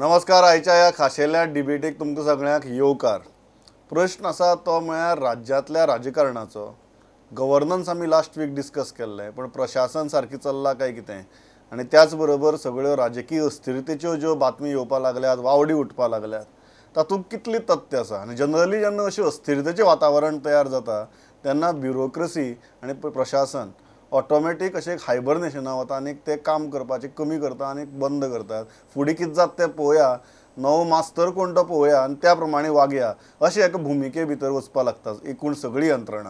नमस्कार. आयच्या ह्या खाशेल्या डिबेटीक तुमकां सगळ्यांक येवकार. प्रश्न आसा तो म्हळ्यार राज्यांतल्या राजकारणाचो. गव्हर्नन्स आमी लास्ट वीक डिस्कस केल्लें, पण प्रशासन सारकें चल्लां काय कितें, आनी त्याच बरोबर सगळ्यो राजकीय अस्थिरतेच्यो ज्यो बातमी येवपाक लागल्यात, वावडी उठपाक लागल्यात, तातूंत कितली तथ्य आसा. आनी जनरली जेन्ना अशें अस्थिरतेचें वातावरण तयार जाता तेन्ना ब्युरोक्रसी आनी प्रशासन ऑटोमॅटीक अशें एक हायबरनेशना वता आनी ते काम करपाचें कमी करता आनी बंद करतात. फुडें कितें जाता तें पळोवया, नवो मास्तर कोण तो पळोवया आनी त्या प्रमाणे वागया, अशें एका भुमिके भितर वचपाक लागता एकूण सगळी यंत्रणा.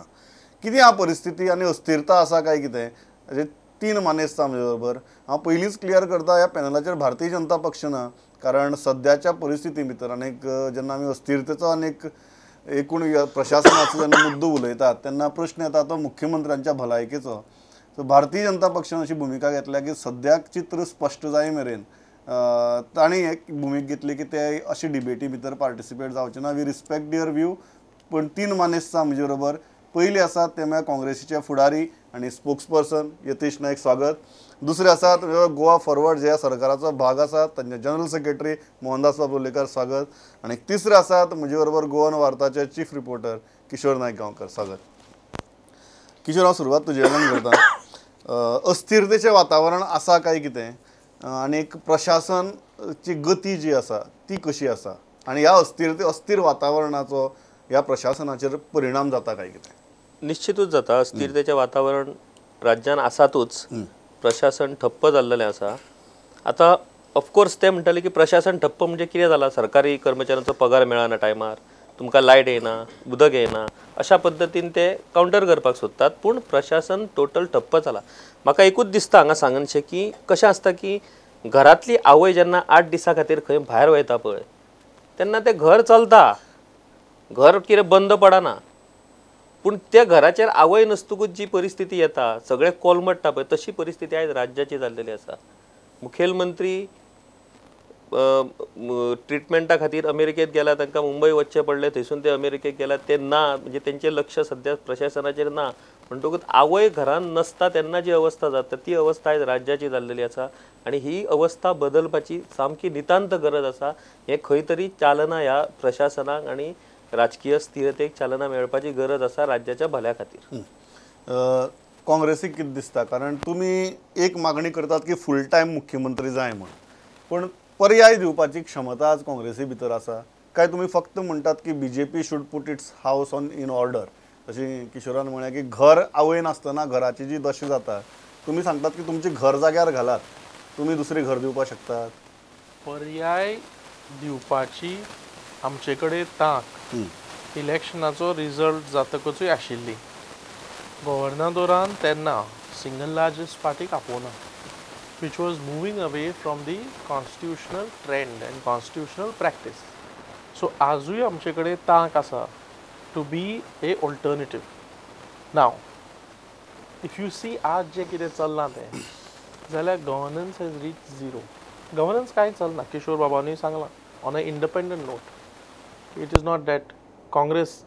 कितें ह्या परिस्थिती आनी अस्थिरता आसा काय कितें, अशें तीन मानेस्त आमचे बरोबर. हांव पयलींच क्लियर करता, ह्या पॅनलाचेर भारतीय जनता पक्ष ना, कारण सद्याच्या परिस्थिती भितर आनीक जेन्ना आमी अस्थिरतेचो आनीक एकूण प्रशासनाचो जेन्ना मुद्दो उलयतात तेन्ना प्रश्न येता तो मुख्यमंत्र्यांच्या भलायकेचो. सो भारतीय जनता पक्षान अशी भुमिका घेतल्या की सद्याक चित्र स्पश्ट जाय मेरेन तांणी एक भुमिका घेतली की ते अशी डिबेटी भितर पार्टिसिपेट जावचे ना. We respect their view. पण तीन मानेस्त म्हजे बरोबर. पयली आसात ते म्हळ्यार काँग्रेसीचे फुडारी आनी स्पोक्स पर्सन यतीश नायक, स्वागत. दुसरे आसात गोवा फॉरवर्ड जे सरकाराचो भाग आसात तांचे जनरल सेक्रेटरी मोहनदास बाब लोलयेकर, स्वागत. आनी तिसरे आसात म्हजे बरोबर गोवन वार्ताचे चीफ रिपोर्टर किशोर नायक गांवकर, स्वागत. किशोर, हांव सुरवात तुजे कडल्यान करता. अस्थिरतेचें वातावरण आसा काय कितें, आनी प्रशासनची गती जी आसा ती कशी आसा, आनी ह्या अस्थिर वातावरणाचो ह्या प्रशासनाचेर परिणाम जाता काय कितें? निश्चितूच जाता. अस्थिरतेचें वातावरण राज्यान आसातूच, प्रशासन ठप्प जाल्लें आसा. आतां ऑफकोर्स ते म्हणटाले की प्रशासन ठप्प म्हणजे कितें जालां, सरकारी कर्मचाऱ्यांचो पगार मेळना टायमार, तुमकां लायट येयना, उदक येयना, अशा पद्दतीन ते कावंटर करपाक सोदतात. पूण प्रशासन टोटल ठप्प जालां. म्हाका एकूच दिसता हांगा सांगनशें की कशें आसता की घरांतली आवय जेन्ना 8 दिसां खातीर खंय भायर वयता पळय तेन्ना तें घर चलता, घर कितें बंद पडना. पूण त्या घराचेर आवय नसतकूच जी परिस्थिती येता, सगळें कोलमट्टा पळय, तशी परिस्थिती आयज राज्याची जाल्लेली आसा. मुखेलमंत्री ट्रिटमेंटा खातीर अमेरिकेत गेला, तांकां मुंबय वचचें पडलें, थंयसून ते अमेरिकेक गेला, ते ना म्हणजे तेंचें लक्ष सद्या प्रशासनाचेर ना. म्हणटकूच आवय घरान नसता तेन्ना जी अवस्था जाता ती अवस्था आयज राज्याची जाल्लेली आसा. आनी ही अवस्था बदलपाची सामकी नितांत गरज आसा. हें खंय तरी चालना ह्या प्रशासनाक आनी राजकीय स्थिरतेक चालना मेळपाची गरज आसा राज्याच्या भल्या खातीर. काँग्रेसीक कितें दिसता, कारण तुमी एक मागणी करतात की फूल टायम मुख्यमंत्री जाय म्हूण, पूण पर्याय दिवपाची क्षमता आज काँग्रेसी भितर आसा काय तुमी फक्त म्हणटात की BJP should put its house on in order? तशी किशोरान म्हळें की घर आवय नासतना घराची जी दशा जाता, तुमी सांगतात की तुमचें घर जाग्यार घालात, तुमी दुसरें घर दिवपाक शकतात. पर्याय दिवपाची आमचे कडेन तांक इलेक्शनाचो रिजल्ट जातकचूय आशिल्ली. गोवर्नादोरान तेन्ना सिंगल लार्जस्ट पार्टीक आपोवना, which was moving away from the constitutional trend and constitutional practice. So आजूय आमचे कडेन तांक आसा to be a alternative. Now if you see आज जें कितें चल्लां तें जाल्यार governance has reach zero. Governance कांय चलना, किशोर बाबानूय सांगलां on a independent note. It is not that Congress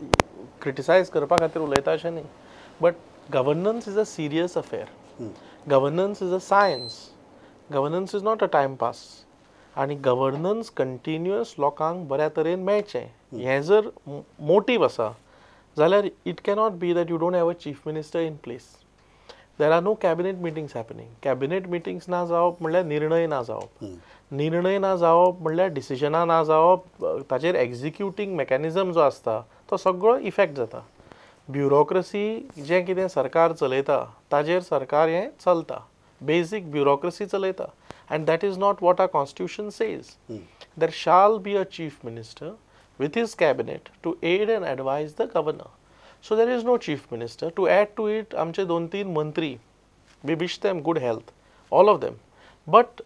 criticise करपा खातीर उलयता अशें न्ही, but governance is a serious affair. Governance is a science. Governance is not a time pass. आनी governance continuous लोकांक बऱ्या तरेन मेळचें हें जर मोटीव आसा जाल्यार it cannot be that you don't have a chief minister in place. There are no cabinet meetings happening. Cabinet meetings ना जावप म्हणल्यार निर्णय ना जावप, निर्णय ना जावप म्हणल्यार डिसिजनां ना जावप, ताचेर एक्झिक्युटींग मॅकॅनिजम जो आसता तो सगळो इफेक्ट जाता. ब्युरोक्रसी जें कितें सरकार चलयता ताजेर सरकार हें चलता, बेजीक ब्युरोक्रसी चलयता. And that is not what our constitution says. There shall be a chief minister with his cabinet to aid and advise the governor. So there is no chief minister. To add to it आमचे 2-3 मंत्री, we wish them good health, all of them, but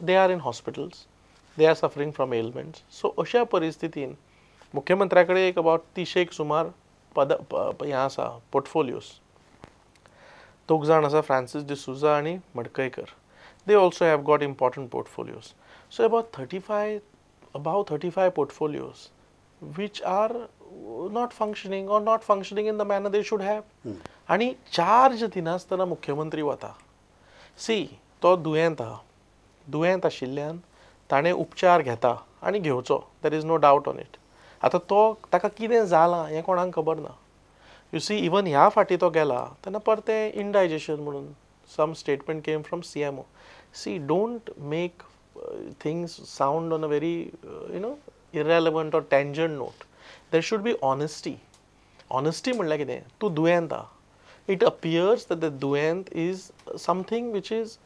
they are in hospitals, they are suffering from ailments. So अशा परिस्थितीन मुख्यमंत्र्या कडेन एक about 30 सुमार पद हें आसा portfolios. दोग जाण आसा, फ्रांसीस डिसुजा आनी Madkaikar. They also have got important portfolios. So about 35 portfolios which are not functioning or not functioning in the manner they should have. आनी चार्ज दिनासतना मुख्यमंत्री वता. सी, तो दुयेंत आहा, दुयेंत आशिल्ल्यान ताणें उपचार घेता आनी घेवचो, there is no doubt on it. आतां तो ताका कितें जालां हें कोणाक खबर ना. You see even ह्या फाटी तो गेला तेन्ना परतें इनडायजेशन म्हणून some statement came from CMO. See, don't make things sound on a very you know irrelevant or tangent note. There should be honesty. Honesty म्हणल्यार कितें, तूं दुयेंत आहा, it appears that the दुयेंत is something which is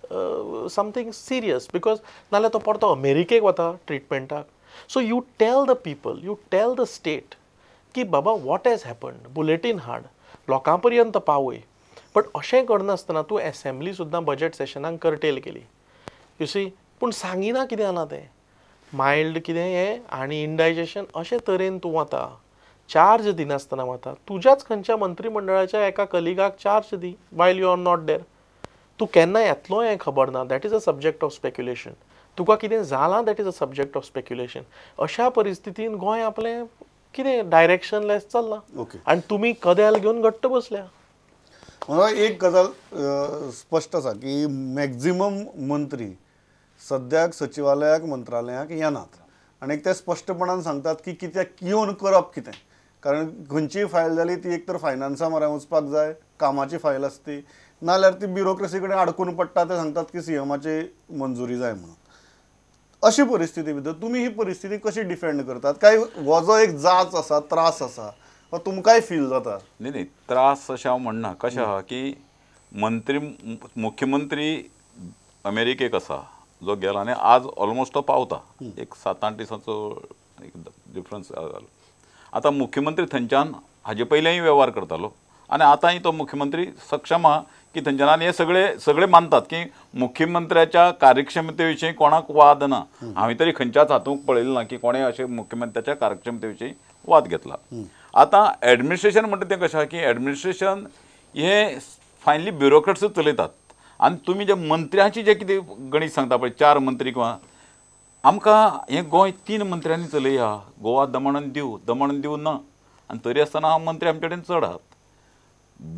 something serious, because नाल्यार तो परतो अमेरिकेक वता ट्रिटमेंटाक. So you tell the people, you tell the state की बाबा what has happened, bulletin हाड, लोकां पर्यंत पावय. बट अशें करनासतना तूं एसेंब्ली सुद्दां बजेट सेशनाक कर्टेल केली, you see. पूण सांगिना कितें जालां तें, मायल्ड कितें हें आनी इनडायजेशन अशे तरेन तूं वता, चार्ज दिनासतना वता. तुज्याच खंयच्या मंत्रीमंडळाच्या एका कलिगाक charge the while you are not there. तूं केन्ना येतलो हें खबर ना, that is a subject of speculation. तुका कितें जालां that is a subject of speculation. अशा परिस्थितीन गोंय आपलें कितें डायरेक्शनलेस चल्लां आनी तुमी कदेल घेवन घट्ट बसल्या. म्हाका एक गजाल स्पश्ट आसा की मॅक्झिमम मंत्री सद्याक सचिवालयाक मंत्रालयाक येनात आनी ते स्पश्टपणान सांगतात की कित्याक येवन करप कितें, कारण खंयचीय फायल जाली ती एक तर फायनान्सा म्हऱ्यान वचपाक जाय, कामाची फायल आसती, नाल्यार ती ब्युरोक्रेसी कडेन आडकून पडटा. ते सांगतात की सीएमाची मंजुरी जाय म्हणून. अशी परिस्थिती भितर तुमी ही परिस्थिती कशी डिफेंड करतात? काय हो जो एक जाच आसा, त्रास आसा, हो तुमकांय फील जाता? न्ही न्ही, त्रास अशें हांव म्हणना. कशें आहा की मंत्री मुख्यमंत्री अमेरिकेक आसा जो गेला आनी आज ऑलमोस्ट तो पावता, एक 7-8 दिसांचो एक डिफरन्स जालो. आतां मुख्यमंत्री थंयच्यान हाजे पयलींय वेव्हार करतालो आनी आतांय तो मुख्यमंत्री सक्षम आहा की थंयच्यान, आनी हे सगळे सगळे मानतात की मुख्यमंत्र्याच्या कार्यक्षमते विशीं कोणाक वाद ना. हांवें तरी खंयच्याच हातूंत पळयलें ना की कोणें अशें मुख्यमंत्र्याच्या कार्यक्षमते विशीं वाद घेतला. आतां एडमिनिस्ट्रेशन म्हणटा तें कशें आहा की एडमिनिस्ट्रेशन हें फायनली ब्युरोक्रेट्सूच चलयतात. आनी तुमी जे मंत्र्यांची जे कितें गणीत सांगता पळय, 4 मंत्री किंवा आमकां हें गोंय 3 मंत्र्यांनी चलया, गोवा दमण आनी दीव, दमण आनी दीव ना, आनी तरी आसतना मंत्री आमचे कडेन चड आहात.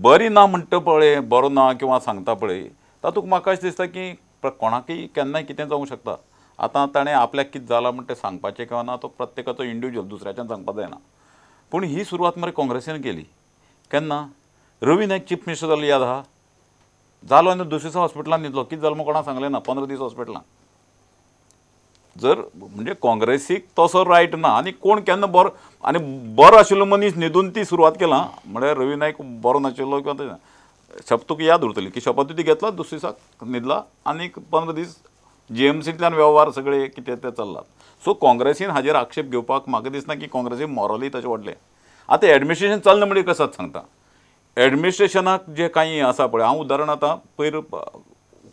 बरी ना म्हणटा पळय, बरो ना किंवा सांगता पळय, तातूंत म्हाका अशें दिसता की कोणाकय केन्नाय कितें जावंक शकता. आतां ताणें आपल्याक कितें जालां म्हण तें सांगपाचें किंवा ना, तो प्रत्येकाचो इंडिविज्युअल, दुसऱ्याच्यान सांगपाक जायना. पूण ही सुरवात मरे काँग्रेसीन केली. केन्ना रवी नायक चीफ मिनिस्टर जालो याद आहा, जालो आनी दुसरे दिसा हॉस्पिटलान न्हिदलो, कितें जालें म्हूण कोणाक सांगलें ना, 15 दीस हॉस्पिटलान. जर म्हणजे काँग्रेसीक तसो रायट ना आनी कोण केन्ना बरो आनी बरो आशिल्लो मनीस न्हिदून ती सुरवात केला म्हळ्यार रवी नायक बरो नाशिल्लो किंवा तशें शपथ तुका याद उरतली की शपथ ती घेतला, दुसरे दिसाक न्हिदला आनी 15 दीस जीएमसींतल्यान वेव्हार सगळे कितें ते चल्लात. सो काँग्रेसीन हाजेर आक्षेप घेवपाक म्हाका दिसना की काँग्रेसीन मॉरली तशें व्हडलें. आतां एडमिनिस्ट्रेशन चलना म्हणजे कसो सांगता, एडमिनिस्ट्रेशनाक जे कांय आसा पळय, हांव उदाहरण आतां पयर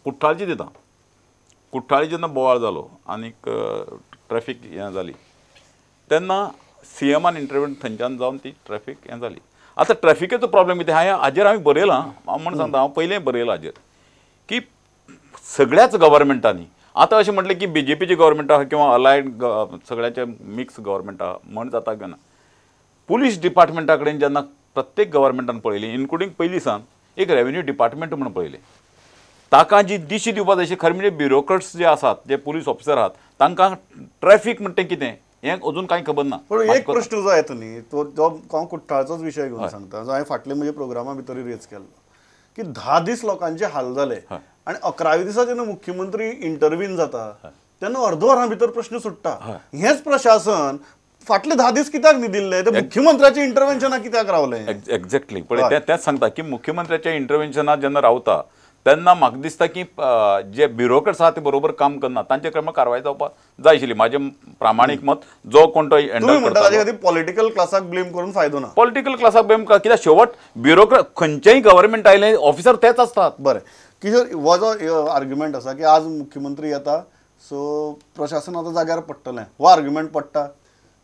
कुठ्ठाळची दिता. कुठ्ठाळी जेन्ना बोवाळ जालो आनीक ट्रॅफीक हें जाली तेन्ना सीएमान इंटरव्यू थंयच्यान जावन ती ट्रॅफीक हें जाली. आतां ट्रॅफिकेचो प्रॉब्लेम कितें हांवें हाजेर हांवें बरयलां, हांव म्हण सांगता, हांव पयलें बरयलां हाजेर की सगळ्याच गव्हर्मेंटांनी आतां अशें म्हटलें की बीजेपीची गव्हर्मेंट आहा किंवा अलायड सगळ्याचे मिक्स गव्हर्मेंट आहा म्हण जाता किंवा ना, पुलीस डिपार्टमेंटा कडेन जेन्ना प्रत्येक गव्हर्मेंटान पळयली, इन्क्लुडींग पयलीं सावन एक रेवेन्यू डिपार्टमेंट म्हूण पळयलें, ताका जी दिशी दिवपा जाय खरें म्हणजे ब्युरोक्रेट्स जे आसात, जे पुलीस ऑफिसर आहात, तांकां ट्रॅफीक म्हणटा तें कितें हें अजून कांय खबर ना. पण एक प्रश्न जो येता न्ही तो जो हांव कुठ्ठाळचोच विशय घेवन सांगता, जो हांवें फाटले म्हज्या प्रोग्रामा भितर रेज केल्लो की 10 दीस लोकांचे हाल जाले आनी 11व्या दिसा जेन्ना मुख्यमंत्री इंटरवीन जाता तेन्ना अर्द वरां भितर प्रश्न सुट्टा. हेंच प्रशासन फाटले 10 दीस कित्याक न्हिदिल्ले, ते मुख्यमंत्र्याच्या इंटरव्हेन्शनाक कित्याक रावले? एक्झॅक्टली, पळय तेंच सांगता की मुख्यमंत्र्याच्या इंटरव्हेन्शनाक जेन्ना रावता तेन्ना म्हाका दिसता की जे ब्युरोक्रेट्स आहा ते बरोबर काम करना, तांचे कडेन कारवाय जावपाक जाय आशिल्ली. म्हाजें प्रामाणीक मत, जो कोण तो हँडल करता पॉलिटिकल क्लासाक ब्लेम करून फायदो ना. पॉलिटिकल क्लासाक ब्लेम कित्याक शेवट ब्युरोक्रेट खंयचेय गव्हर्मेंट आयलें ऑफिसर तेच आसतात. बरें किशोर, हो जो आर्ग्युमेंट आसा की आज मुख्यमंत्री येता सो प्रशासन आतां जाग्यार पडटलें, हो आर्ग्युमेंट पडटा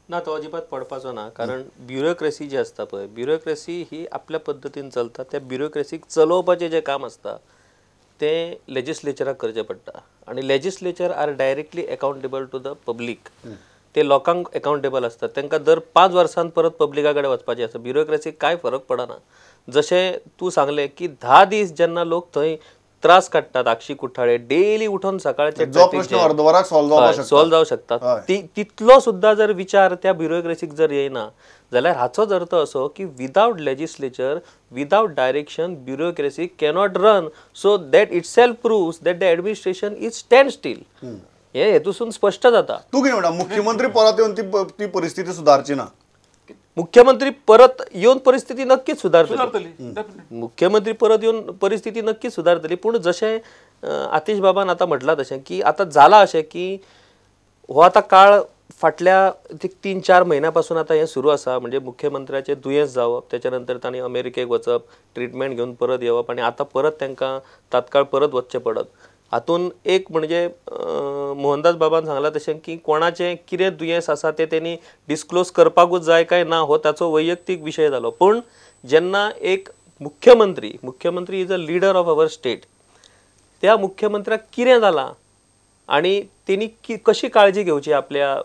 ना? तो अजिबात पडपाचो ना, कारण ब्युरोक्रेसी जी आसता पळय, ब्युरोक्रेसी ही आपल्या पद्दतीन चलता. त्या ब्युरोक्रेसीक चलोवपाचें जें काम आसता तें लेजिस्लेचराक करचें पडटा आनी legislature are directly accountable to the public. ते लोकांक एकाउंटेबल आसतात, तांकां दर 5 वर्सांत परत पब्लिका कडेन वचपाचें आसता. ब्युरोक्रेसीक कांय फरक पडना. जशें तूं सांगलें की 10 दीस जेन्ना लोक थंय त्रास काडटात आक्षी कुठ्ठाळे डेली उठून सकाळचे सॉल्व जावं शकता तितलो सुद्दां जर विचार त्या ब्युरोक्रेसीक जर येयना जाल्यार हाचोच अर्थ असो की without legislature without direction bureaucracy cannot run. So that itself proves that the administration is stand still. हे हेतूसून स्पश्ट जाता. तूं कितें म्हणटा मुख्यमंत्री परत येवन ती परिस्थिती सुदारची ना? मुख्यमंत्री परत येवन परिस्थिती नक्कीच सुदारतली, मुख्यमंत्री परत येवन परिस्थिती नक्कीच सुदारतली. पूण जशें आतिश बाबान आतां म्हटलां तशें की आतां जालां अशें की हो आतां काळ फाटल्या 3-4 म्हयन्या पासून आतां हें सुरू आसा. म्हणजे मुख्यमंत्र्याचें दुयेंस जावप, त्याच्या नंतर तांणी अमेरिकेक वचप, ट्रिटमेंट घेवन परत येवप आनी आतां परत तांकां तात्काळ परत वचचें पडत. हातून एक म्हणजे मोहनदास बाबान सांगलां तशें की कोणाचें कितें दुयेंस आसा तें तेणी डिस्क्लोज करपाकूच जाय काय ना हो ताचो वैयक्तीक विशय जालो. पूण जेन्ना एक मुख्यमंत्री, मुख्यमंत्री is a leader of our state, त्या मुख्यमंत्र्याक कितें जालां आनी तेणी कशी काळजी घेवची आपल्या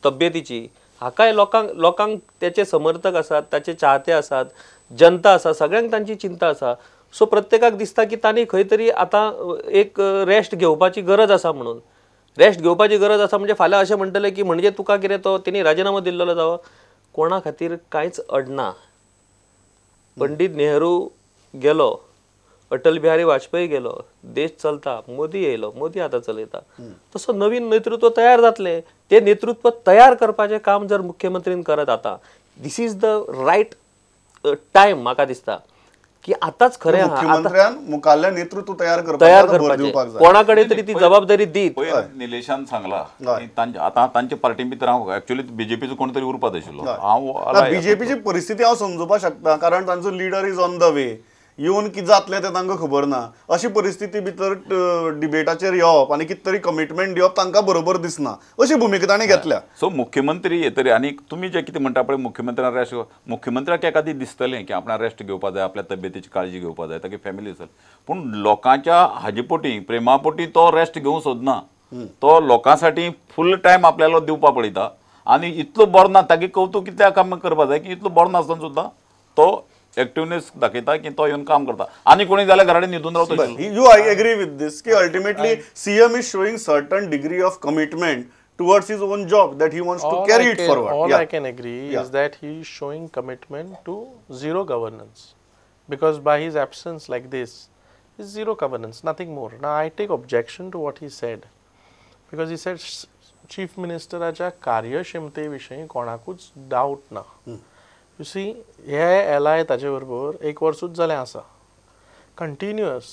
तब्येतीची हाकाय लोकांक लोकांक त्याचे समर्थक आसात, ताचे चाहते आसात, जनता आसा, सगळ्यांक तांची चिंता आसा. सो प्रत्येकाक दिसता की तांणी खंय तरी आतां एक रेस्ट घेवपाची गरज आसा म्हणून. रेस्ट घेवपाची गरज आसा म्हणजे फाल्यां अशें म्हणटले की म्हणजे तुका कितें तो तेणी राजिनामो दिल्लो जावो. कोणा खातीर कांयच अडना. पंडित नेहरू गेलो, अटल बिहारी वाजपेयी गेलो, देश चलता, मोदी येयलो, मोदी आतां चलयता. तसो नवीन नेतृत्व तयार जातलें. तें नेतृत्व तयार करपाचें काम जर मुख्यमंत्रीन करत आतां this is the right time. म्हाका दिसता की आतांच खरें मुख्यमंत्र्यान मुखाल्लें नेतृत्व तयार करपाचें, कोणा कडेन तरी ती जबाबदारी दीत. निलेशान सांगला आतां तांचे पार्टी भितर हांव एक्चुअली बीजेपीचो कोण तरी उरपाक आशिल्लो. हांव बीजेपीची परिस्थिती हांव समजुपाक शकता, कारण तांचो leader is on the way, येवन कितें जातलें तें तांकां खबर ना. अशी परिस्थिती भितर डिबेटाचेर येवप आनी कितें तरी कमिटमेंट दिवप तांकां बरोबर दिसना अशी भुमिका तांणी घेतल्या. सो मुख्यमंत्री येतरी आनी तुमी जे कितें म्हणटा पळय मुख्यमंत्र्यान रेस्ट, मुख्यमंत्र्याक एकादी दिसतलें की आपणाक रेस्ट घेवपा जाय, आपल्या तब्येतीची काळजी घेवपा जाय, ताची फॅमिली आसत. पूण लोकांच्या हाजे पोटी प्रेमा पोटी तो रेस्ट घेवंक सोदना. तो लोकांसाठी फूल टायम आपल्याला दिवपा पळयता आनी इतलो बरो ना तागे कौतूक कित्याक काम करपा जाय की इतलो बरो नासतना सुद्दां तो एक्टिवनेस दाखयता की तो येवन काम करता. आनी कोणी जाल्यार घरा कडेन न्हिदून रावता. You I agree with this की ultimately CM is showing certain degree of commitment towards his own job that he wants to carry it forward. All I can agree is that he is showing commitment to zero governance, because by his absence like this is zero governance, nothing more. Now I take objection to what he said, because he said chief मिनिस्टराच्या कार्यक्षमते विशीं कोणाकूच डावट ना. You see, हे alloy ताजे बरोबर एक वर्सूच जालें आसा, continuous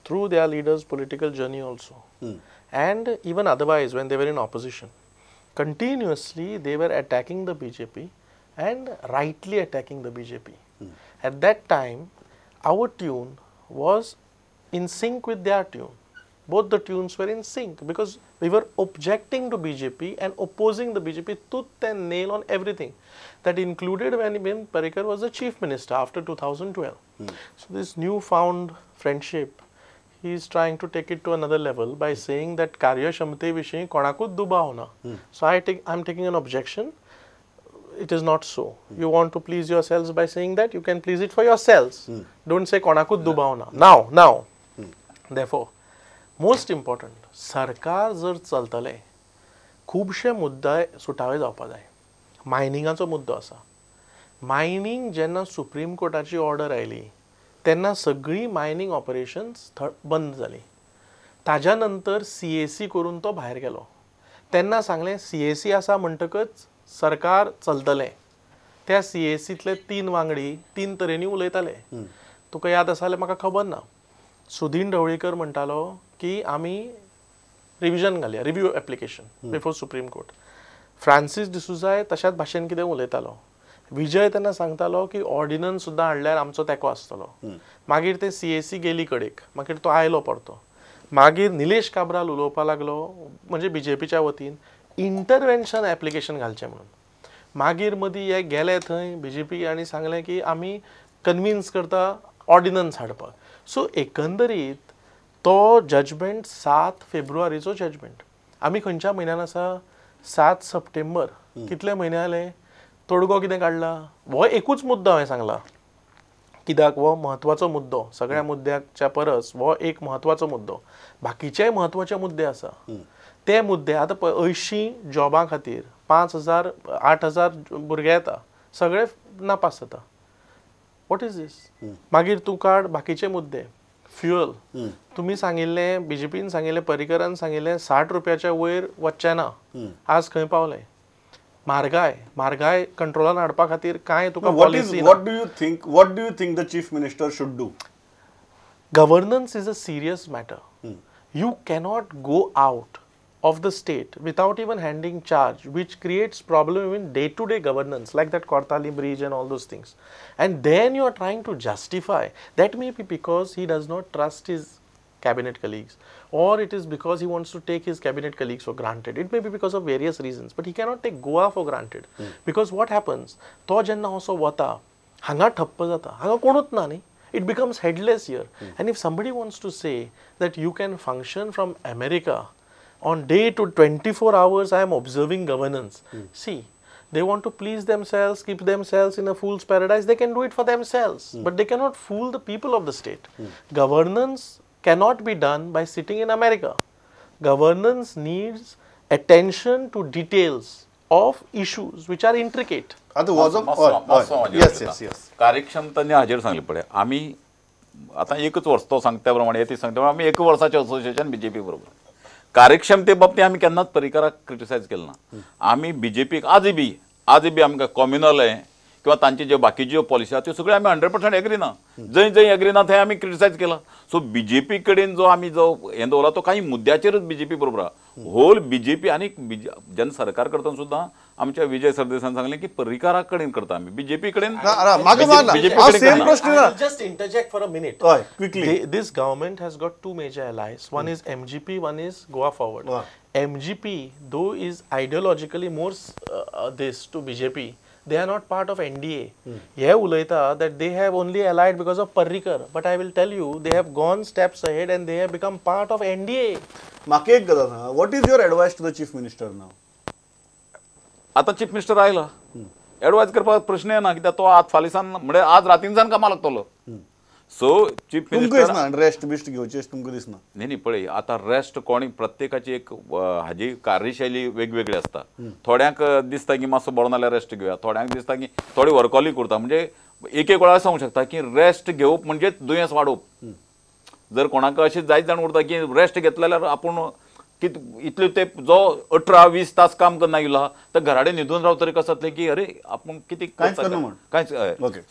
through their leaders political journey also, and even otherwise when they were in opposition, continuously they were attacking the BJP and rightly attacking the BJP. At that time our tune was in sync with their tune. Both the tunes were in sync because we were objecting to BJP and opposing the BJP tooth and nail on everything. That included when Parrikar was the chief minister after 2012. So this newfound friendship, he is trying to take it to another level by saying that कार्यक्षमते विशीं कोणाकूच दुबाव ना. So I am taking an objection. It is not so. You want to please yourselves by saying that, you can please it for yourselves. Don't say कोणाकूच दुबाव ना. Now, therefore, most important, सरकार जर चलतलें खुबशे मुद्दे सुटावे जावपा जाय. मायनिंगाचो मुद्दो आसा. मायनींग जेन्ना सुप्रीम कोर्टाची ऑर्डर आयली तेन्ना सगळीं मायनींग ऑपरेशन्स बंद जालीं. ताज्या नंतर CAC करून तो भायर गेलो. तेन्ना सांगलें CAC आसा म्हणटकच सरकार चलतलें. त्या CACतले 3 वांगडी 3 तरेनी उलयताले. तुका याद आसा जाल्यार म्हाका खबर ना. सुदीन ढवळीकर म्हणटालो की आमी रिविजन घालया, review application before supreme court. Francis डिसुजाय तशाच भाशेन कितें उलयतालो. विजय तेन्ना सांगतालो की ऑर्डिनन्स सुद्दां हाडल्यार आमचो तेंको आसतलो. मागीर ते CAC गेली कडेक, मागीर तो आयलो परतो. मागीर निलेश काब्राल उलोवपाक लागलो म्हणजे बीजेपीच्या वतीन इंटरवेन्शन एप्लिकेशन घालचें म्हणून. मागीर मदीं हे गेले थंय बीजेपी आनी सांगलें की आमी कन्विन्स करता ऑर्डिनन्स हाडपाक. सो एकंदरीत तो जजमेंट 7 फेब्रुवारीचो जजमेंट. आमी खंयच्या म्हयन्यान आसा? 7 सप्टेंबर. कितले म्हयने जाले? तोडगो कितें काडला? हो एकूच मुद्दो हांवें सांगला. कित्याक हो म्हत्वाचो मुद्दो, सगळ्या मुद्द्याच्या परस हो एक म्हत्वाचो मुद्दो. बाकीचेय म्हत्वाचे मुद्दे आसा, ते मुद्दे आतां 80 जॉबां खातीर 5,000 8,000 भुरगे येता, सगळे नापास जाता. What is this? मागीर तूं काड बाकीचे मुद्दे, फ्युअल तुमी सांगिल्लें, बीजेपीन सांगिल्लें, पर्रीकरान सांगिल्लें 60 रुपयाच्या वयर वचचें ना, आज खंय पावलें? म्हारगाय, म्हारगाय कंट्रोलान हाडपा खातीर कांय तुका policy. What do you think, what do you think the chief minister should do? Governance is a serious matter. You cannot go out of the state without even handing charge, which creates problem in day-to-day governance, like that Cortalim bridge and all those things. And then you are trying to justify, that may be because he does not trust his cabinet colleagues, or it is because he wants to take his cabinet colleagues for granted. It may be because of various reasons, but he cannot take Goa for granted. Because what happens, to jenna oso vata, hanga thappa jata, hanga konut na nahi. It becomes headless here. And if somebody wants to say that you can function from America on day to 24 hours, I am observing governance. See, they want to please themselves, keep themselves in a fool's paradise. They can do it for themselves, but they cannot fool the people of the state. Governance cannot be done by sitting in America. Governance needs attention to details of issues which are intricate. Yes, yes, yes. कार्यक्षमताने हाजेर सांगले पळय, आमी आतां एकच वर्स तो सांगता त्या प्रमाणे ती सांगता आमी एक वर्साचें असोसिएशन बीजेपी बरोबर. कार्यक्षमते बाबतींत आमी केन्नाच पर्रीकराक क्रिटिसायज केलें ना. आमी बीजेपीक आजय बी आमकां कॉम्युनल हें किंवा तांचे ज्यो बाकीच्यो ज्यो पॉलिसी आसा त्यो सगळ्यो आमी 100% एग्री ना. जंय जंय एग्री ना थंय आमी क्रिटिसायज केला. सो बीजेपी कडेन जो आमी जो हें दवरला तो काही मुद्द्याचेरच बीजेपी बरोबर आहा. होल बीजेपी आनी जेन्ना सरकार करतना सुद्दां आमच्या विजय सरदेसान सांगलें की पर्रीकरा कडेन करता आमी, बीजेपी कडेन. Just interject for a minute. Quickly. This government has got two major allies. One is MGP, one is Goa Forward. MGP, though, is ideologically more this to BJP. They are not part of NDA. Hey ulayta that they have only allied because of Parrikar. But I will tell you, they have gone steps ahead and they have become part of NDA. म्हाका एक गजाल सांगा, what is your advice to the chief minister now? आतां chief minister आयला, advice करपाक प्रश्न येना, कित्याक तो आज फाल्यां म्हणजे आज रातीनसान कामाक लागतलो. सो चीफ मिनिस्टर रेस्ट बिस्ट घेवची अशें तुमकां दिसना? न्ही न्ही, पळय आतां रेस्ट कोणी प्रत्येकाची एक हाजी कार्यशैली वेगवेगळी आसता. थोड्यांक दिसता की मातसो बरो नाल्यार रेस्ट घेवया, थोड्यांक दिसता की थोडी वर्कॉली करता. म्हणजे एक एक वेळार सांगूंक शकता की रेस्ट घेवप म्हणजे दुयेंस वाडोवप. जर कोणाक अशें जायत जाण उरता की रेस्ट घेतले जाल्यार आपूण कित इतले ते जो 18-20 तास काम करना येयला तर घराडे न्हिदून रावतरी तरी कसं जातलें की अरे आपूण कितें कांयच.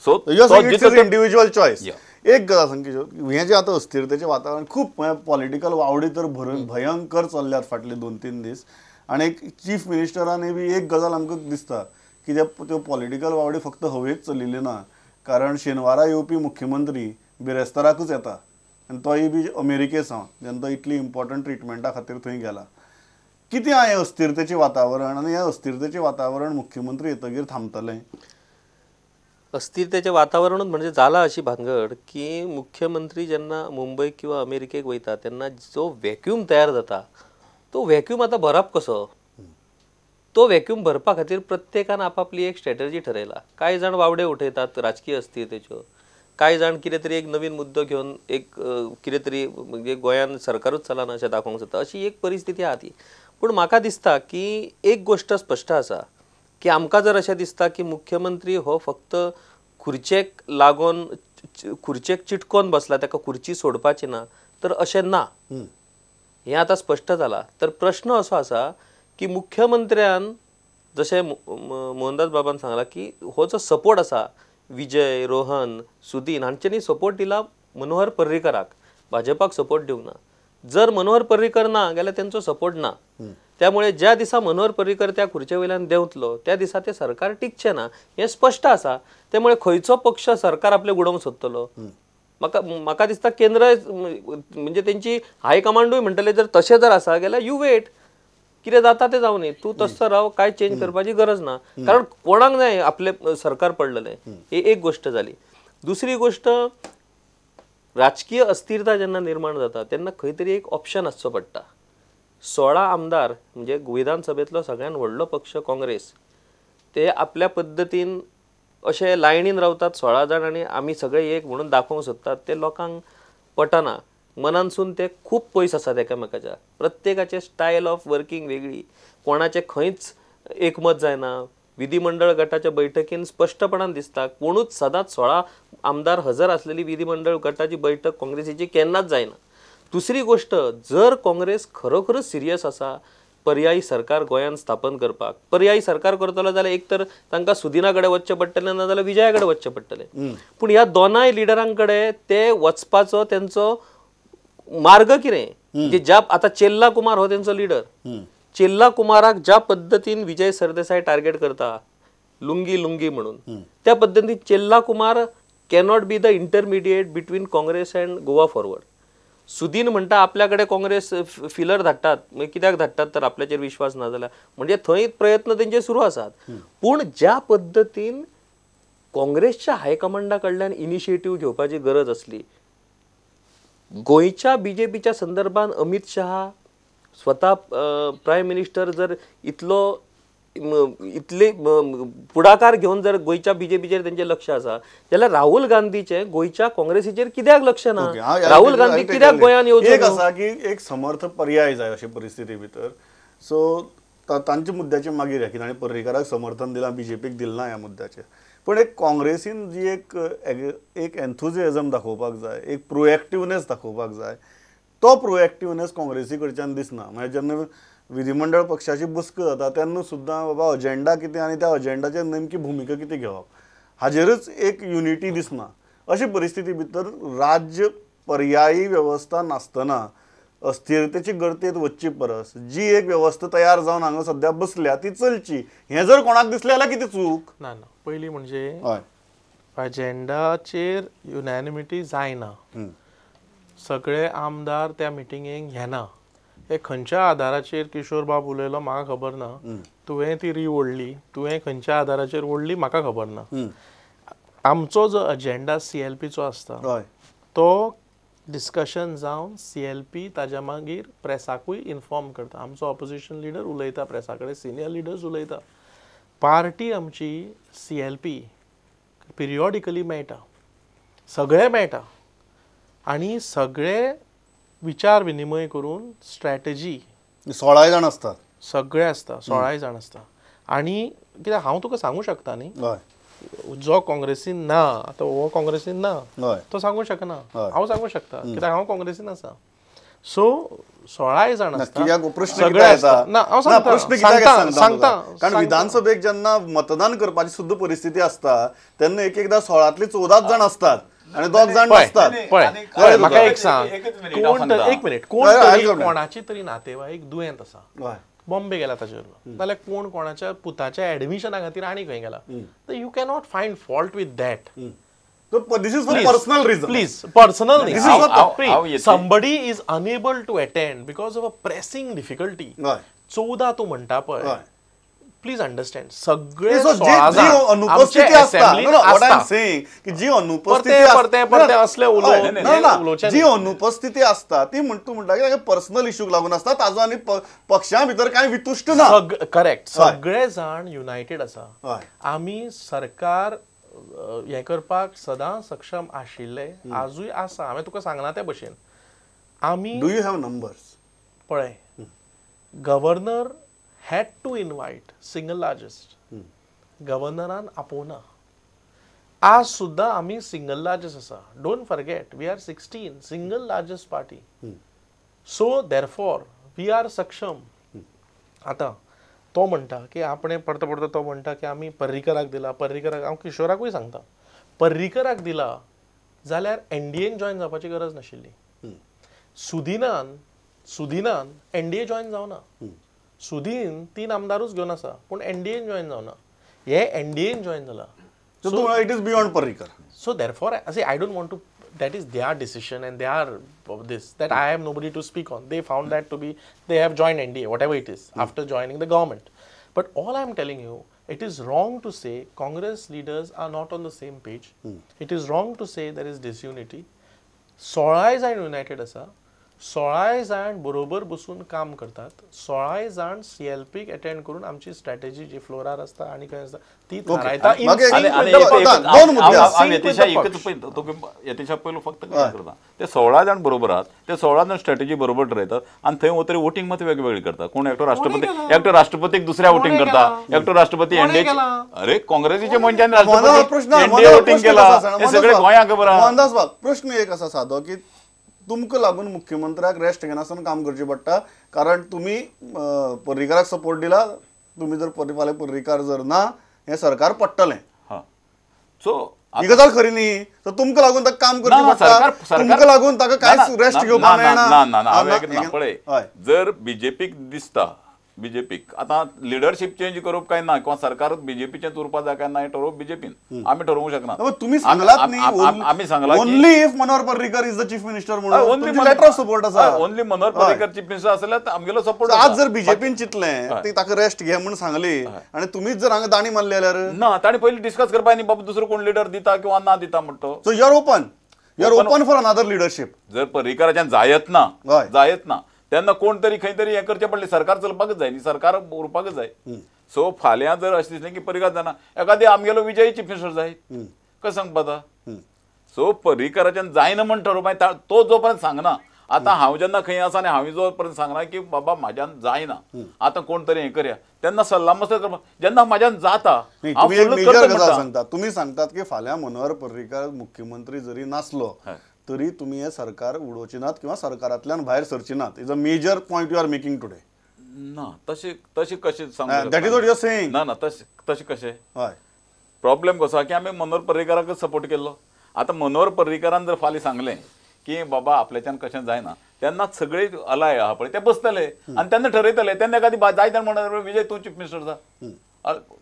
So individual choice. एक गजाल सांग किशोर, हें जें आतां अस्थिरतेचें वातावरण खूब पॉलिटिकल वावडी तर भरून भयंकर चल्ल्यात फाटले 2-3 दीस, आनी एक चीफ मिनिस्टरान बी एक गजाल आमकां दिसता की त्यो पॉलिटिकल वावडी फक्त हवेच चलिल्ली ना, कारण शेनवारा येवपी मुख्यमंत्री बिरेस्ताराकूच येता आनी तोय बी अमेरिके सावन, जेन्ना तो इतली इम्पॉर्टंट ट्रिटमेंटा खातीर थंय गेला. कितें हें अस्थिरतेचें वातावरण आनी हें अस्थिरतेचें वातावरण मुख्यमंत्री येतगीर थांबतलें? अस्थिरतेचें वातावरणूच म्हणजे जाला अशी भानगड की मुख्यमंत्री जेन्ना मुंबय किंवा अमेरिकेक वयता तेन्ना जो व्हॅक्यूम तयार जाता तो व्हॅक्यूम आतां भरप कसो? तो व्हॅक्यूम भरपा खातीर प्रत्येकान आपापली एक स्ट्रॅटर्जी ठरयला. कांय जाण वावडे उठयतात राजकीय अस्थिरतेच्यो, कांय जाण कितें तरी एक नवीन मुद्दो घेवन एक कितें तरी म्हणजे गोंयान सरकारूच चलना अशें दाखोवंक सोदता, अशी एक परिस्थिती आहा ती. पूण म्हाका दिसता की एक गोश्ट स्पश्ट आसा की आमकां जर अशें दिसता की मुख्यमंत्री हो फक्त खुर्चेक लागून खुर्चेक चिटकोन बसला, ताका खुर्ची सोडपाची ना, तर अशें ना, हें आतां स्पश्ट जालां. तर प्रश्न असो आसा की मुख्यमंत्र्यान जशें मोहनदास बाबान सांगलां की हो जो सपोर्ट आसा विजय, रोहन, सुदीन हांच्यांनी सपोर्ट दिला मनोहर पर्रीकराक, भाजपाक सपोर्ट दिवंक ना. जर मनोहर पर्रीकर ना जाल्यार तेंचो सपोर्ट ना. त्यामुळे ज्या दिसा मनोहर पर्रीकर त्या खुर्चे वयल्यान देंवतलो त्या दिसा ते सरकार टिकचें ना हें स्पश्ट आसा. त्यामुळे खंयचो पक्ष सरकार आपलें उडोवंक सोदतलो? म्हाका म्हाका दिसता केंद्र म्हणजे तेंची हायकमांडूय म्हणटले जर तशें जर आसा जाल्यार you wait, कितें जाता तें जावं न्ही, तूं तसो राव, कांय चेंज करपाची गरज ना, कारण कोणाक जाय आपलें सरकार पडलेलें. ही एक गोश्ट जाली. दुसरी गोश्ट, राजकीय अस्थिरता जेन्ना निर्माण जाता तेन्ना खंय तरी एक ऑप्शन आसचो पडटा. 16 आमदार म्हणजे विधानसभेंतलो सगळ्यात व्हडलो पक्ष काँग्रेस, ते आपल्या पद्दतीन अशे लायनीन रावतात 16 जाण आनी आमी सगळे एक म्हणून दाखोवंक सोदतात ते लोकांक पटना. मनानसून ते खूब पयस आसात एकामेकाच्या. प्रत्येकाचे स्टायल ऑफ वर्किंग वेगळी, कोणाचें खंयच एकमत जायना. विधिमंडळ गटाच्या बैठकीन स्पश्टपणान दिसता कोणूच सदांच 16 आमदार हजर आसलेली विधिमंडळ गटाची बैठक काँग्रेसीची केन्नाच जायना. दुसरी गोष्ट, जर काँग्रेस खरोखरच सिरियस आसा पर्यायी सरकार गोंयांत स्थापन करपाक, पर्यायी सरकार करतलो जाल्यार एक तर तांकां सुदिना कडेन वचचें पडटलें ना जाल्यार विजया कडेन वचचें पडटलें. पूण ह्या दोनाय लिडरां कडेन ते वचपाचो तेंचो मार्ग कितें, म्हणजे ज्या आतां चेल्ला कुमार हो तेंचो लिडर, चेल्ला कुमाराक ज्या पद्दतीन विजय सरदेसाय टार्गेट करता लुंगी लुंगी म्हणून, त्या पद्दतीन Chella Kumar cannot be the intermediate between Congress and Goa Forward. Sudin म्हणटा आपल्या कडेन काँग्रेस फिलर धाडटात, मागीर कित्याक धाडटात तर आपल्याचेर विश्वास ना जाल्यार, म्हणजे थंय प्रयत्न तेंचे सुरू आसात. पूण ज्या पद्दतीन काँग्रेसच्या हायकमांडा कडल्यान इनिशिएटीव घेवपाची गरज आसली गोंयच्या बीजेपीच्या संदर्भात, अमित शहा स्वता प्रायम मिनिस्टर जर इतलो इतले पुढाकार घेवन जर गोंयच्या बीजेपीचेर तेंचें लक्ष आसा जाल्यार राहुल गांधीचें गोंयच्या काँग्रेसीचेर कित्याक लक्ष ना? राहुल गांधी कित्याक गोंयांत येवचो? एक आसा की एक समर्थ पर्याय जाय अशे परिस्थिती भितर. सो तांच्या मुद्द्याचे मागीर की ताणें पर्रीकाराक समर्थन दिलां, बीजेपीक दिलें ना ह्या मुद्द्याचेर. पण एक काँग्रेसीन जी एक एक एन्थुजियाझम दाखोवपाक जाय, एक प्रोएक्टिवनेस दाखोवपाक जाय, तो प्रोएक्टिवनेस काँग्रेसी कडच्यान दिसना. म्हणजे जेन्ना विधिमंडळ पक्षाची बसका जाता तेन्ना सुद्दां बाबा अजेंडा कितें आनी त्या अजेंडाचेर नेमकी भुमिका कितें घेवप हाजेरच एक युनिटी दिसना. अशी परिस्थिती भितर राज्य पर्यायी वेवस्था नासतना अस्थिरतेची गर्तेत वचची परस जी एक वेवस्था तयार जावन हांगा सद्या बसल्या ती चलची, हें जर कोणाक दिसलें जाल्यार कितें चूक ना? ना, पयलीं म्हणजे अजेंडाचेर युनॅनिमिटी जायना, सगळे आमदार त्या मिटिंगेक येना, हे खंयच्या आदाराचेर किशोर बाब उलयलो म्हाका खबर ना, तुवें ती री ओडली, तुवें खंयच्या आदाराचेर ओडली म्हाका खबर ना. आमचो जो अजेंडा सीएलपीचो आसता तो डिस्कशन जावन सीएलपी ताज्या मागीर प्रेसाकूय इन्फॉर्म करता. आमचो ऑपोजिशन लिडर उलयता प्रेसा कडेन, सिनियर लिडर्स उलयता, पार्टी आमची सीएलपी पिरियॉडिकली मेळटा, सगळे मेळटा आनी सगळे विचार विनिमय करून स्ट्रॅटजी. 16 जाण आसतात, सगळे आसता, 16 जाण आसता. आनी कित्याक हांव तुका सांगू शकता न्ही, जो काँग्रेसीन ना आतां हो काँग्रेसीन ना तो सांगू शकना, हांव सांगू शकता कित्याक हांव काँग्रेसीन आसा. सो 16 जाण आसता, सगळे आसता. ना हांव सांगता सांगता कारण विधानसभेक जेन्ना मतदान करपाची सुद्दां परिस्थिती आसता तेन्ना एक एकदां 16तली 14 जाण असतात आणि 2 जाण नसतात. पळय म्हाका एक सांग, कोण एक मिनिट, कोण तरी कोणाची तरी नातेवाईक दुयेंत आसा, बॉम्बे गेला ताजेर, नाल्यार कोण कोणाच्या पुताच्या एडमिशना खातीर आनी खंय गेला, तर you cannot find fault with that. This is for personal reason. Please, personal न्ही. Somebody is unable to attend because of a pressing difficulty. 14 तूं म्हणटा पळय, प्लीज अंडरस्टँड, सगळे 16 जाण अनुपस्थिती आसता. जी अनुपस्थिती जी अनुपस्थिती आसता ती तूं म्हणटा की पर्सनल इश्यूक लागून आसता, ताजो आनी पक्षा भितर कांय वितुश्ट ना. करेक्ट, सगळे जाण युनायटेड आसा. आमी सरकार हें करपाक सदां सक्षम आशिल्ले, आजूय आसा. हांवें तुका सांगला त्या भशेन आमी. Do you have numbers? पळय, Governor had to invite single largest. गव्हर्नरान आपोवना. आज सुद्दां आमी सिंगल लार्जस्ट आसा. Don't forget we are 16 single largest party. So therefore we are सक्षम. आतां तो म्हणटा की आपणें परतो परतो तो म्हणटा की आमी पर्रीकराक दिला, पर्रीकराक. हांव किशोराकूय सांगता, पर्रीकराक दिला जाल्यार एनडीएन जॉयन जावपाची गरज नाशिल्ली. सुदिनान एनडीए जॉयन जावना. सुदीन 3 आमदारूच घेवन आसा पूण एनडीएन जॉयन जावना, हे एनडीएन जॉयन जाला. It is beyond Parrikar. So therefore I don't want to, that is their decision and their this, that I am nobody to speak on. They found that to be, they have joined NDA, whatever it is, after joining the government. But all I am telling you, it is wrong to say Congress leaders are not on the same page. It is wrong to say there is disunity. 16 जाण United आसा. 16 जाण बरोबर बसून काम करतात, 16 जाण सीएलपीक attend करून आमची स्ट्रॅटेजी जी फ्लोरार आसता आनी खंय आसता ती थारायता. यतीशा पयलो फक्त करता ते 16 जाण बरोबर आहात, ते 16 जाण स्ट्रॅटेजी बरोबर ठरयतात आनी थंय वतरी वोटींग मात वेगवेगळी करता. कोण एकटो राष्ट्रपती, एकटो राष्ट्रपतीक दुसऱ्या वोटींग करता, एकटो राष्ट्रपती एनडीए. अरे काँग्रेसीचे मनशान राष्ट्रपती एनडीए वोटींग केला, हे सगळे गोंयांक खबर आहा. मोहनदास बाब, प्रश्न एक आसा सादो की तुमकां लागून मुख्यमंत्र्याक रेस्ट घेनासतना काम करचें पडटा, कारण तुमी पर्रीकाराक सपोर्ट दिला, तुमी जर फाल्यां पर्रीकार जर ना हें सरकार पडटलें. सो ही गजाल खरी न्ही, तर तुमकां लागून ताका काम करचें पडटा, तुमकां लागून ताका कांयच रेस्ट घेवपाक मेळना. ना, पळय जर बीजेपीक दिसता, बीजेपीक आतां लिडरशीप चेंज करप काय ना किंवा सरकार बीजेपीचें उरपा जाय काय ना हें ठरोवप बीजेपीन, आमी ठरोवंक शकना. तुमी सांगलात न्ही, आमी सांगलां only if Manohar Parrikar is the chief minister म्हणून लेटर ऑफ सपोर्ट आसा. Only Manohar Parrikar chief minister आसल्यार आमगेलो सपोर्ट. आज जर बीजेपीन चिंतलें ती ताका रेस्ट घे म्हूण सांगली आनी तुमीच जर हांगा दाणी मारली जाल्यार ना, ताणें पयलीं डिस्कस करपा न्ही बाबा दुसरो कोण लिडर दिता किंवा ना दिता म्हणटा. So you are open, you are open for another leadership. जर पर्रीकाराच्यान जायत ना, जायत ना तेन्ना कोण तरी खंय तरी हें करचें पडलें, सरकार चलपाकच जाय न्ही, सरकार उरपाकच जाय. सो फाल्यां जर अशें दिसलें की पर्रीकार जायना, एखादी आमगेलो विजय चीफ मिनिस्टर जायत कशें सांगपा आतां. सो पर्रीकाराच्यान जायना म्हण ठरोवपा तो जो पर्यंत सांगना, आतां हांव जेन्ना खंय आसा आनी हांवें जो पर्यंत सांगना की बाबा म्हाज्यान जायना आतां कोण तरी हें करया, तेन्ना सल्ला मसलत करपा जेन्ना म्हाज्यान जाता. सांगता तुमी सांगतात की फाल्यां मनोहर पर्रीकार मुख्यमंत्री जरी नासलो तरी तुमी हे सरकार उडोवचे नात किंवा सरकारांतल्यान भायर सरचे नात, is a major point you are making today. ना तशें तशें कशें सांगू, that is what you are saying. ना ना तशें तशें कशें. हय, प्रॉब्लेम कसो आसा की आमी मनोहर पर्रीकाराकच सपोर्ट केल्लो. आतां मनोहर पर्रीकारान जर फाल्यां सांगलें की बाबा आपल्याच्यान कशें जायना, तेन्ना सगळे अलाय आहा पळय ते बसतले आनी तेन्ना ठरयतले, तेन्ना एखादी जाय तेन्ना म्हणत विजय तूं चीफ मिनिस्टर जा,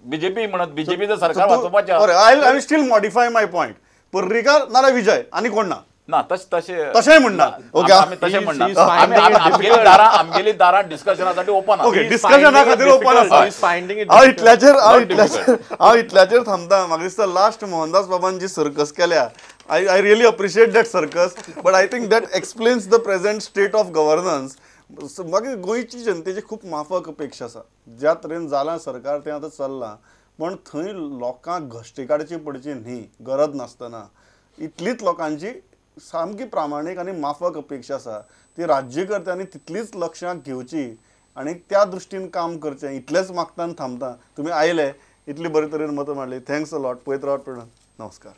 बीजेपी म्हणत बीजेपीचं सरकार वाचोवपाचें. I still modify my point, Parrikar नाल्यार विजय आनी कोण ना. ना तशें तशें तशें म्हणना, आमी तशें म्हणना. आमगेली दारां डिस्कशना साठी ओपन आसा, डिस्कशना खातीर ओपन आसा. हांव इतल्याचेर हांव इतल्याचेर थांबता. म्हाका दिसता लास्ट मोहनदास बाबान जी सर्कस केल्या, I really appreciate that circus, but I think that explains the present state of governance. मागीर गोंयची जनतेची खूब माफक अपेक्षा आसा, ज्या तरेन जालां सरकार तें आतां चल्लां, पण थंय लोकांक घश्टी काडची पडची न्ही गरज नासतना, इतलीच लोकांची सामकी प्रामाणीक आनी माफक अपेक्षा आसा, ती राज्यकर्त्यांनी तितलीच लक्षांत घेवची आनी त्या दृश्टीन काम करचें, इतलेंच मागता आनी थांबता. तुमी आयले, इतली बरे तरेन मतां मांडली, thanks a lot. पळयत रावात प्रणव, नमस्कार.